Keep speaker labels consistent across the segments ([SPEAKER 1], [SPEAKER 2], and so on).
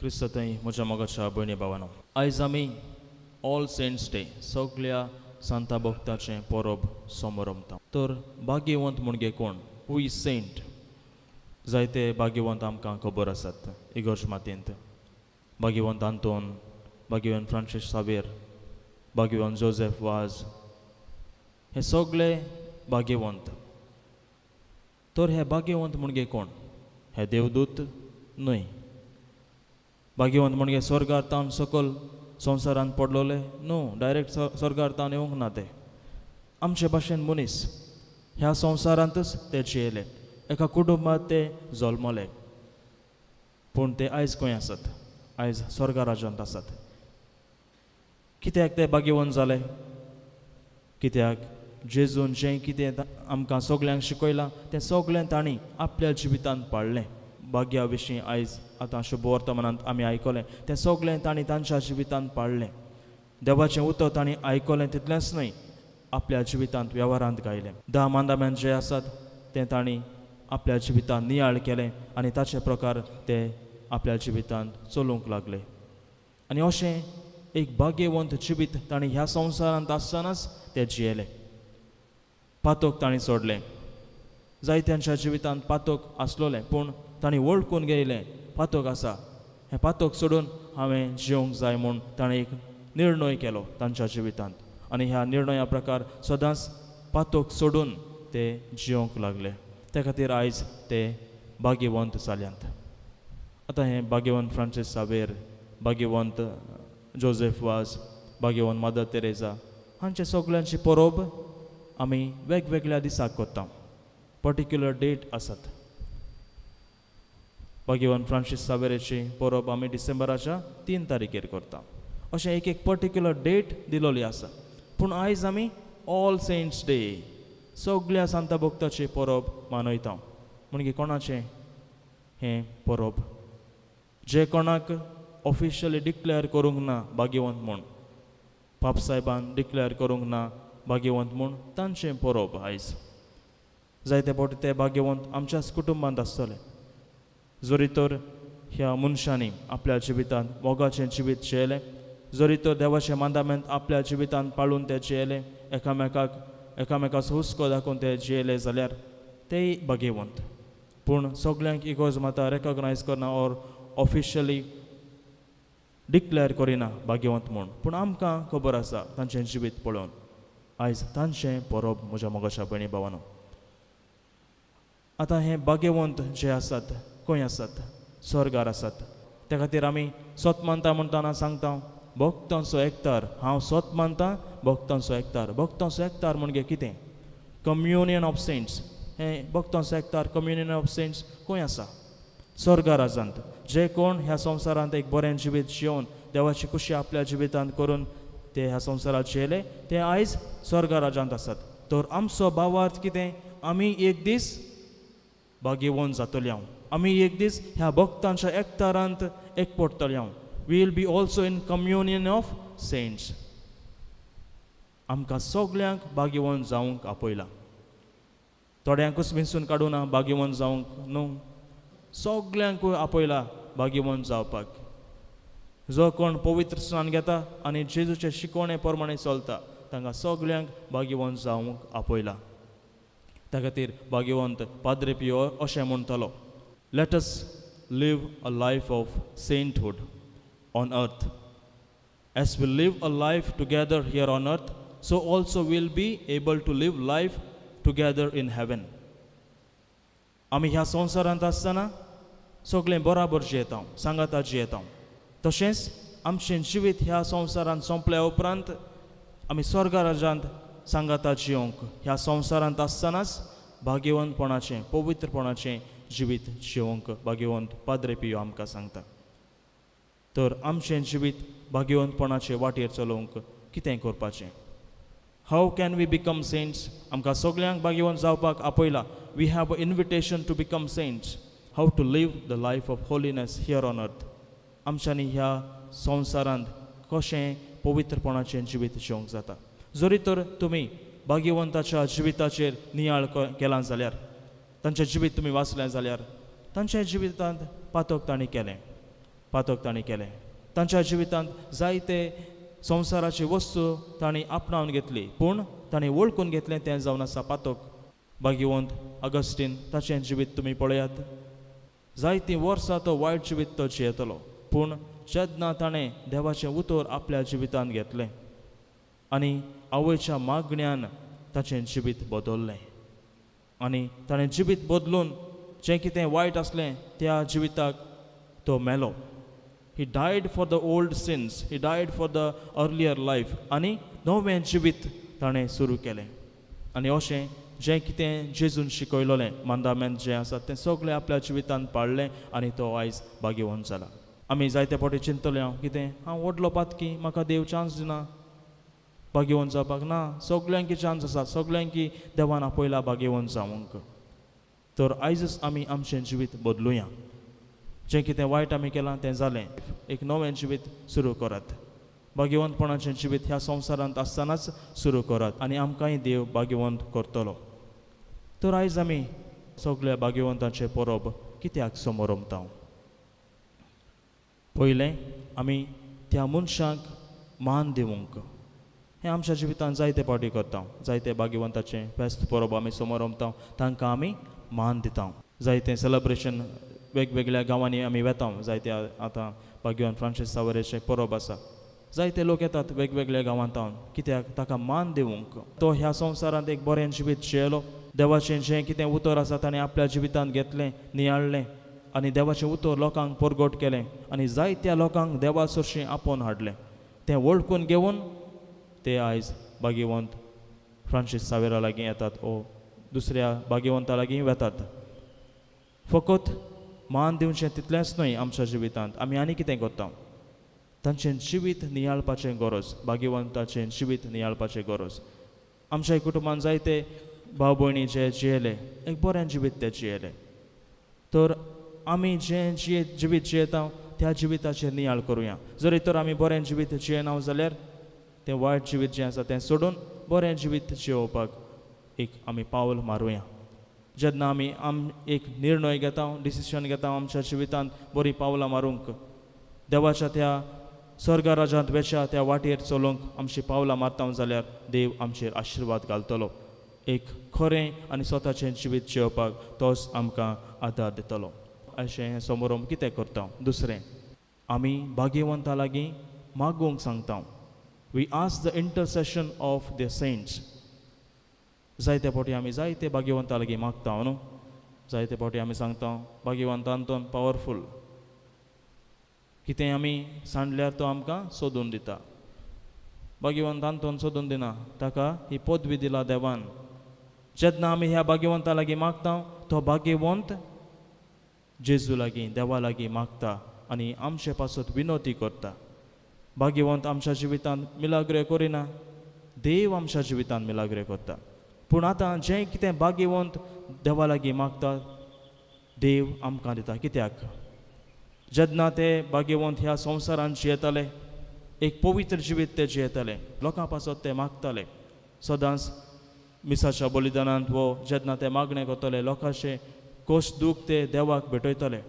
[SPEAKER 1] क्रिस्तथंय म्हज्या मोगाच्या भयणी भावानो, आयज आमी ऑल सेंट्स डे, सगल्या सांता भक्ताचें परब समरमता. तर भाग्यवंत म्हणजे कोण? Who is Saint? जायते भाग्यवंत आमकां खबर आसात इगर्ज मातयेंत. भाग्यवंत आंतोन, भाग्यवंत फ्रांसीस सावेर, भाग्यवंत जोझेफ वाज, हे सगळे भाग्यवंत. तर हे भाग्यवंत म्हणजे कोण? हे देवदूत न्हय. भाग्यवंत म्हणजे स्वर्गार तावन सकल संवसारांत पडलोले न्हू, डायरेक्ट स्वर्गार तावन येवंक ना. ते आमचे भाशेन मनीस, ह्या संवसारांतच ते जियेले, एका कुटुंबांत ते जल्मले, पूण ते आयज खंय आसात? आयज स्वर्गा राज्यांत आसात. कित्याक ते भाग्यवंत जाले? कित्याक जेजून जें कितें आमकां सगल्यांक शिकयलां तें सगळें तांणी आपल्या जिवितांत पाळ्ळें. भाग्या विशीं आयज आतां शुभ वर्तमानांत आमी आयकलें, तें सगळें तांणी तांच्या जिवितांत पाळ्ळें. देवाचें उतर तांणी आयकलें तितलेंच न्हय, आपल्या जिवितांत वेव्हारांत गायलें. 10 मांदाम्यान जे आसात तें तांणी आपल्या जिवितांत नियाळ केलें आनी ताचे प्रकार ते आपल्या जिवितांत चलूंक लागले. आनी अशें एक भाग्यवंत जिवीत तांणी ह्या संवसारांत आसतनाच ते जियेले. पातोक तांणी सोडलें. जायत्यांच्या जिवितांत पातोक आसलोलें, पूण तांणी वळखून घेयलें पातोक आसा, हें पातोक सोडून हांवें जिवंक जाय म्हूण ताणें एक निर्णय केलो तांच्या जिवितांत. आनी ह्या निर्णया प्रकार सदांच पातोक सोडून ते जिवंक लागले. त्या खातीर आयज ते भाग्यवंत जाल्यात. आतां हें भाग्यवंत फ्रांसीस सावेर, भाग्यवंत जोझेफ वाज, भाग्यवंत मदर तेरेजा हांचे सगळ्यांची परब आमी वेगवेगळ्या दिसाक करता. पर्टिक्युलर डेट आसात. भाग्यवंत फ्रांसीस सावेराची परब आमी डिसेंबराच्या 3 तारखेर करता. अशें एक एक पर्टिक्युलर डेट दिलोली आसा. पूण आयज आमी ऑल सेंट्स डे, सगळ्या सांता भक्ताची परब मनयता. म्हणजे कोणाचें हें परब? जे कोणाक ऑफिशियली डिक्लेअर करूंक ना भाग्यवंत म्हूण, पापसाहेबान डिक्लेअर करूंक ना भाग्यवंत म्हूण, तांचें परब आयज. जायते फावटी ते भाग्यवंत आमच्याच कुटुंबांत आसतले. जरी तर ह्या मनशांनी आपल्या जिवितांत मोगाचें जिवीत जियेलें, जरी तर देवाचें मांदामेंत आपल्या जिवितांत पाळून ते जियेले, एकामेकाचो हुस्को दाखोवन ते जियेले जाल्यार तेय भाग्यवंत. पूण सगल्यांक इगोर्ज माता रेकॉग्नायज करना ऑर ऑफिशियली डिक्लेअर करिना भाग्यवंत म्हूण, पूण आमकां खबर आसा तांचें जिवीत पळोवन. आयज तांचें परब म्हज्या मोगाच्या भयणी भावानो. आतां हे भाग्यवंत जे आसात खंय आसात? स्वर्गार आसात. त्या खातीर आमी सत मानता म्हणटना सांगता भक्तांचो एकतार. हांव सत मानता भक्तांचो एकतार. भक्तांचो एकतार म्हणजे कितें? Communion of cents. हें भक्तांचो एकतार, कम्युनियन ऑफ सेंट्स खंय आसा? स्वर्गा राजांत. जे कोण ह्या संवसारांत एक बरें जिवीत जिवन देवाची खुशी आपल्या जिवितांत करून ते ह्या संवसारांत जियेले, ते आयज स्वर्गा राजांत आसात. तर आमचो भावार्थ कितें? आमी एक दीस भाग्यवंत जातले. हांव आमी एक दीस ह्या भक्तांच्या एकतारांत एक पडटले. हांव we will be also in communion of saints. आमकां सगल्यांक भाग्यवंत जावंक आपयलां. थोड्यांकूच विंचून काडूना भाग्यवंत जावंक न्हू, सगल्यांकूय आपयला भाग्यवंत जावपाक. जो कोण पवित्र स्नान घेता आनी जेजूचे शिकवणे प्रमाणे चलता तांकां सगल्यांक भाग्यवंत जावंक आपयला. त्या खातीर भाग्यवंत पाद्रे पियो अशें म्हणटलो, let us live a life of sainthood on earth. As we live a life together here on earth, so also we'll be able to live life together in heaven. आमी ह्या संवसारांत आसतना सगळें बराबर जियेता, सांगाता जियेता. तशेंच आमचें जिवीत ह्या संवसारांत सोंपल्या उपरांत आमी स्वर्गा राजांत सांगाता जियोंक ह्या संवसारांत आसतनाच भाग्यवंतपणाचें, पवित्रपणाचें जिवीत जिवंक भाग्यवंत पाद्रे पियो आमकां सांगता. तर आमचें जिवीत भाग्यवंतपणाचे वाटेर चलोवंक कितें करपाचें? How can we become saints? आमकां सगल्यांक भाग्यवंत जावपाक आपयला. We have a invitation to become saints. How to live the life of holiness here on earth. आमच्यांनी ह्या संवसारांत कशें पवित्रपणाचें जिवीत जिवंक जाता? जरी तर तुमी भाग्यवंताच्या जिविताचेर नियाळ केलां जाल्यार, तांचें जिवीत तुमी वाचलें जाल्यार, तांच्या जिवितांत पातक तांणी केलें, पातक तांणी केलें. तांच्या जिवितांत जायते संवसाराची वस्तू तांणी आपणावन घेतली, पूण तांणी वळखून घेतलें तें जावन आसा पातक. भाग्यवंत अगस्टीन ताचें जिवीत तुमी पळयात. जायतीं वर्सां तो वायट जिवीत तो जियेतलो, पूण जेन्ना ताणें देवाचें उतर आपल्या जिवितांत घेतलें आनी आवयच्या मागण्यान ताचें जिवीत बदल्लें आनी ताणें जिवीत बदलून जें कितें वायट आसलें त्या जिविताक तो मेलो. He died for the old sins, he died for the earlier life आनी नवें जिवीत ताणें सुरू केलें. आनी अशें जें कितें जेजून शिकयलोलें मंदामेंत जें आसा तें सगळें आपल्या जिवितांत पाळ्ळें आनी तो आयज भाग्यवंत जाला. आमी जायते फावटी चिंततले हांव कितें हांव व्हडलो पातकी, म्हाका देव चान्स दिना भाग्यवंत जावपाक. ना, सगल्यांकी चान्स आसा, सगल्यांकी देवान आपयला भाग्यवंत जावंक. तर आयजच आमी आमचें जिवीत बदलुया. जें कितें वायट आमी केलां तें जालें, एक नवें जिवीत सुरू करात. भाग्यवंतपणाचें जिवीत ह्या संवसारांत आसतनाच सुरू करात आनी आमकांय देव भाग्यवंत करतलो. तर आयज आमी सगल्या भाग्यवंतांचें परब कित्याक समोरमता? पयलें आमी त्या मनशांक मान दिवंक. हें आमच्या जिवितांत जायते फावटी करता. जायते भाग्यवंताचें फेस्त परब आमी समोरमता, तांकां आमी मान दिता. जायते सेलेब्रेशन वेगवेगळ्या गांवांनी आमी वेता. जायते आतां भाग्यवंत फ्रांसीस सावरेचें परब आसा, जायते लोक येतात वेगवेगळ्या गांवांत. कित्याक? ताका मान दिवंक. तो ह्या संवसारांत एक बरें जिवीत जियेलो, देवाचें जें कितें उतर आसा ताणें आपल्या जिवितांत घेतलें, नियाळ्ळें आनी देवाचें उतर लोकांक परगट केलें आनी जायत्या लोकांक देवा सरशीं आपोवन हाडलें. तें वळखून घेवन ते आयज भाग्यवंत फ्रांसीस सावेरा लागीं येतात ओ दुसऱ्या भाग्यवंता लागीं वेतात. फकत मान दिवचें तितलेंच न्हय, आमच्या जिवितांत आमी आनी कितें करता? तांचें जिवीत नियाळपाचें गरज, भाग्यवंताचें जिवीत नियाळपाचें गरज. आमच्या कुटुंबान जायते भाव भयणी जे जियेले, एक बरें जिवीत ते जियेले. तर आमी जें जिवीत जियेता त्या जिविताचेर नियाळ करुया. जरी तर आमी बरें जिवीत जियेना जाल्यार तें वायट जिवीत जें आसा तें सोडून बरें जिवीत जियोवपाक एक आमी पावल मारुया. जेन्ना आमी एक निर्णय घेता, डिसिशन घेता आमच्या जिवितांत बरीं पावलां मारूंक, देवाच्या त्या स्वर्गा राजांत वेच्या त्या वाटेर चलोवंक आमची पावलां मारता जाल्यार देव आमचेर आशिर्वाद घालतलो. एक खरें आनी स्वताचें जिवीत जियोवपाक तोच आमकां आदार दितलो. अशें हें समोरम कितें करता? दुसरें, आमी भाग्यवंता लागीं मागूंक सांगता. We ask the intercession of the saints. जायते फावटी आमी जायते भाग्यवंता लागीं मागता न्हू. जायते फावटी आमी सांगता भाग्यवंत आंतोन पावरफूल, कितें आमी सांडल्यार तो आमकां सोदून दिता. भाग्यवंत आंतोन सोदून दिना, ताका ही पदवी दिला देवान. जेन्ना आमी ह्या भाग्यवंता लागीं मागता तो भाग्यवंत जेजू लागीं देवा लागीं मागता आनी आमचे पासत विनोती करता. भाग्यवंत आमच्या जिवितांत मिलाग्रे करिना, देव आमच्या जिवितांत मिलाग्रे करता. पूण आतां जें कितें भाग्यवंत देवा लागीं मागता देव आमकां दिता. कित्याक? जेन्ना ते भाग्यवंत ह्या संवसारांत जियेताले, एक पवित्र जिवीत ते जियेताले, लोकां पासत ते मागताले. सदांच मिसाच्या बलिदानांत वो जेन्ना ते मागणें करताले लोकांचे कोश दूख ते देवाक भेटयताले.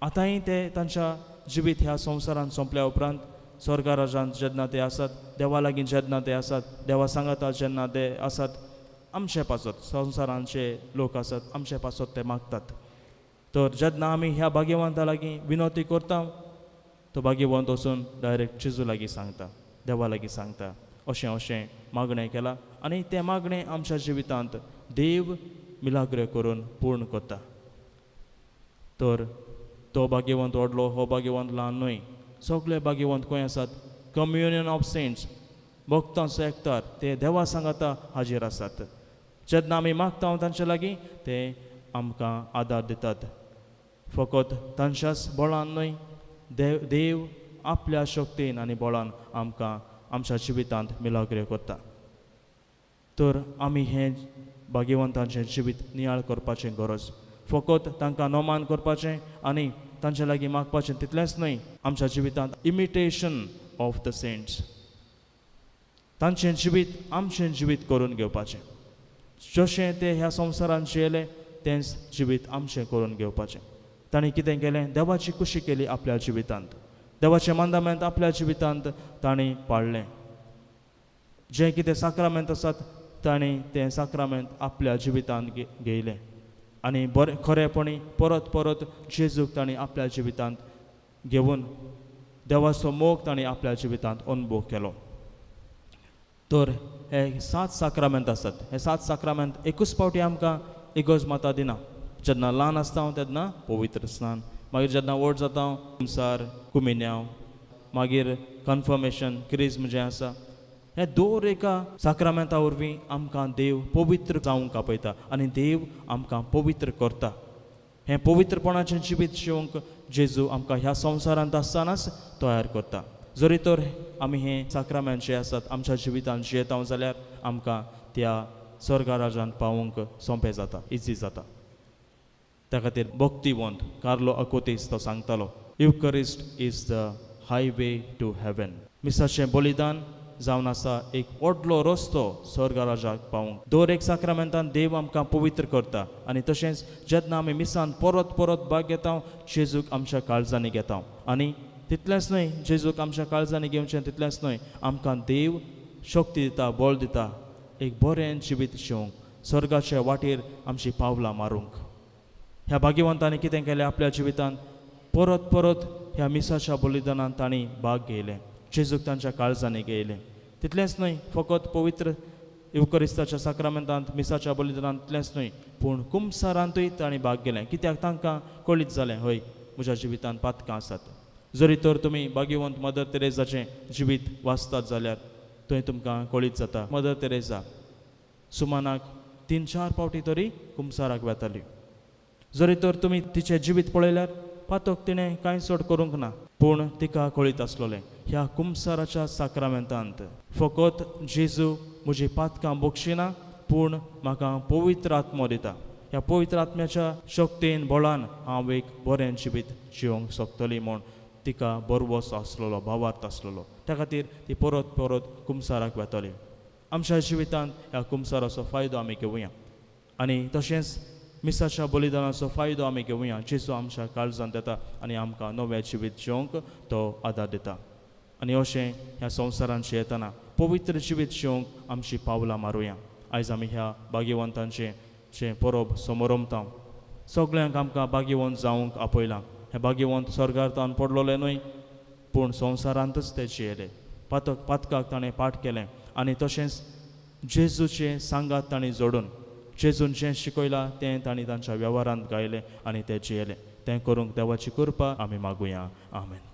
[SPEAKER 1] आतांय ते तांच्या जिवीत ह्या संवसारांत सोंपल्या उपरांत स्वर्गा राजांत जेन्ना ते आसात, देवा लागीं जेन्ना ते आसात, देवा सांगाता जेन्ना ते आसात, आमचे पासत संवसारांचे लोक आसात आमचे पासत ते मागतात. तर जेन्ना आमी ह्या भाग्यवंता लागीं विनोती करता तो भाग्यवंत वचून डायरेक्ट जेजू लागीं सांगता, देवा लागीं सांगता अशें अशें मागणें केलां आनी तें मागणें आमच्या जिवितांत देव मिलाग्र करून पूर्ण करता. तर तो भाग्यवंत व्हडलो, हो भाग्यवंत ल्हान न्हय, सगळे भाग्यवंत खंय आसात? कम्युनियन ऑफ सेंट्स, भक्तांचो एकतार, ते देवा सांगाता हाजीर आसात. जेन्ना आमी मागता तांचे लागीं ते आमकां आदार दितात. फकत तांच्याच बळान न्हय, देव आपल्या शक्तीन आनी बळान आमकां आमच्या जिवितांत मिलाग्र करता. तर आमी हें भाग्यवंतांचें जिवीत नियाळ करपाचें गरज. फकत तांकां नमान करपाचें आनी तांचे लागीं मागपाचें तितलेंच न्हय, आमच्या जिवितांत इमिटेशन ऑफ the saints, तांचें जिवीत आमचें जिवीत करून घेवपाचें. जशें ते ह्या संवसारांत जियेले तेंच जिवीत आमचें करून घेवपाचें. तांणी कितें केलें? देवाची खुशी केली आपल्या जिवितांत, देवाचें मंदामेंत आपल्या जिवितांत तांणी पाळ्ळें। जें कितें साक्रामेंत आसात तांणी तें साक्रामेंत आपल्या जिवितांत घेयलें आनी बरें खरेपणी परत परत जेजूक तांणी आपल्या जिवितांत घेवन देवाचो मोग तांणी आपल्या जिवितांत अनुभव केलो। तर हे 7 साक्रामेंत आसात। हे 7 साक्रामेंत एकूच फावटी आमकां इगर्ज माता दिना। जेन्ना ल्हान आसता हांव तेन्ना पवित्र स्नान, मागीर जेन्ना व्हड जाता हांव कुमसार, कुमिन्यांव, मागीर कन्फर्मेशन, क्रिज्म जें आसा, हे दर एका साक्रामेंता वरवीं आमकां देव पवित्र जावंक आपयता आनी देव आमकां पवित्र करता। हें पवित्रपणाचें जिवीत जिवंक जेजू आमकां ह्या संवसारांत आसतनाच तयार करता। जरी तर आमी हें साक्रामेंत जें आसात आमच्या जिवितांत जियेता जाल्यार आमकां त्या स्वर्गराजांत पावूंक सोंपें जाता, इजी जाता। त्या खातीर भक्तिवंत कार्लो अकोतीस तो सांगतालो, Eucharist is the highway to heaven. मिसाचें बलिदान जावन आसा एक व्हडलो रस्तो स्वर्गराजाक पावूंक। दर एक साक्रामेंतान देव आमकां पवित्र करता आनी तशेंच जेन्ना आमी मिसान परत परत भाग घेता, जेजूक आमच्या काळजांनी घेता आनी तितलेंच न्हय, जेजूक आमच्या काळजांनी घेवचें तितलेंच न्हय, आमकां देव शक्ती दिता, बळ दिता एक बरें जिवीत जिवंक, स्वर्गाच्या वाटेर आमची पावलां मारूंक। ह्या भाग्यवंतांनी कितें केलें आपल्या जिवितांत? परत परत ह्या मिसाच्या बलिदानांत तांणी भाग घेयलें, जेजूक तांच्या काळजांनी घेयलें। तितलेंच न्हय, फकत पवित्र युकरिस्ताच्या साक्रामेंतांत, मिसाच्या बलिदानांत तितलेंच न्हय, पूण कुमसारांतूय तांणी भाग घेयलें। कित्याक? तांकां कळीत जालें, हय म्हज्या जिवितांत पातकां आसात। जरी तर तुमी भाग्यवंत मदर तेरेजाचें जिवीत वाचतात जाल्यार थंय तुमकां कळीत जाता, मदर तेरेजा सुमानाक 3-4 फावटी तरी कुमसाराक वेताली। जरी तर तुमी तिचें जिवीत पळयल्यार पातक तिणें कांय चड करूंक ना, पूण तिका कळीत आसलोलें ह्या कुमसाराच्या साक्रामेंतांत फकत जेजू म्हजी पातकां बक्षिना, पूण म्हाका पवित्र आत्मो दिता। ह्या पवित्र आत्म्याच्या शक्तीन बळान हांव एक बरें जिवीत जिवंक शकतली म्हूण तिका बरवस आसलेलो, भावार्थ आसलेलो। त्या खातीर ती परत परत कुमसाराक वेताली। आमच्या जिवितांत ह्या कुमसाराचो फायदो आमी घेवया आनी तशेंच मिसाच्या बलिदानाचो फायदो आमी घेवया। जेजू आमच्या काळजांत येता आनी आमकां नवें जिवीत जिवंक तो आदार दिता आनी अशें ह्या संवसारांत जियेतना पवित्र जिवीत जिवंक आमची पावलां मारुया। आयज आमी ह्या भाग्यवंतांचें जें परब समरमता, सगळ्यांक आमकां भाग्यवंत जावंक आपयलां। हे भाग्यवंत स्वर्गार तावन पडलोले न्हय, पूण संवसारांतच ते जियेले। पातकाक ताणें पाठ केलें आनी तशेंच जेजूचें सांगात ताणें जोडून जेजून जें शिकयलां तें तांणी तांच्या वेव्हारांत गायलें आनी तें जियेलें। तें करूंक देवाची कृपा आमी मागुया। आमेन।